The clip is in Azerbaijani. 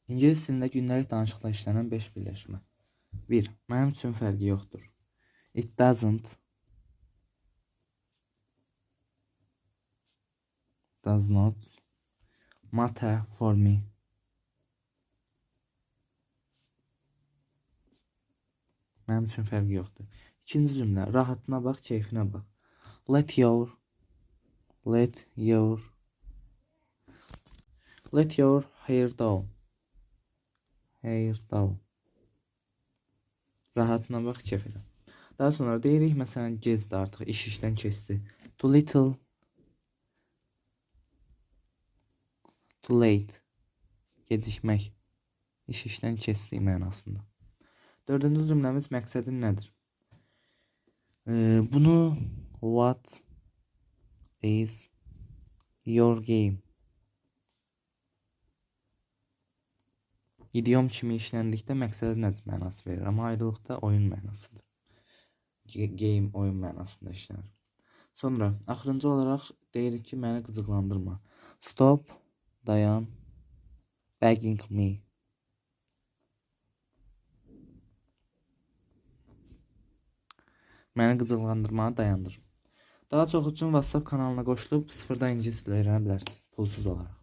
İngilis dilində gündəlik danışıqda işlənən 5 birləşmə. 1. Mənim üçün fərqi yoxdur. It doesn't does not matter for me. Mənim üçün fərqi yoxdur. İkinci cümlə. Rahatına bax, keyfinə bax. Let your hair down. Hair down. Rahatına bax, keyf elə. Daha sonra deyirik, məsələn, gecdir artıq, iş işdən keçdi. Too little, too late. Gecikmək. İş işdən keçdi mənasında. Dördüncü cümləmiz məqsədin nədir? Bunu what is your game? İdiom kimi işləndikdə məqsədi nədir mənası verir, amma ayrılıqda oyun mənasıdır. Game oyun mənasında işlənir. Sonra axırıncı olaraq deyirik ki, məni qıcıqlandırma. Stop, dayan, begging me. Məni qıcıqlandırmağı dayandır. Daha çox üçün WhatsApp kanalına qoşulub sıfırdan ingilis dili öyrənə bilərsiniz, pulsuz olaraq.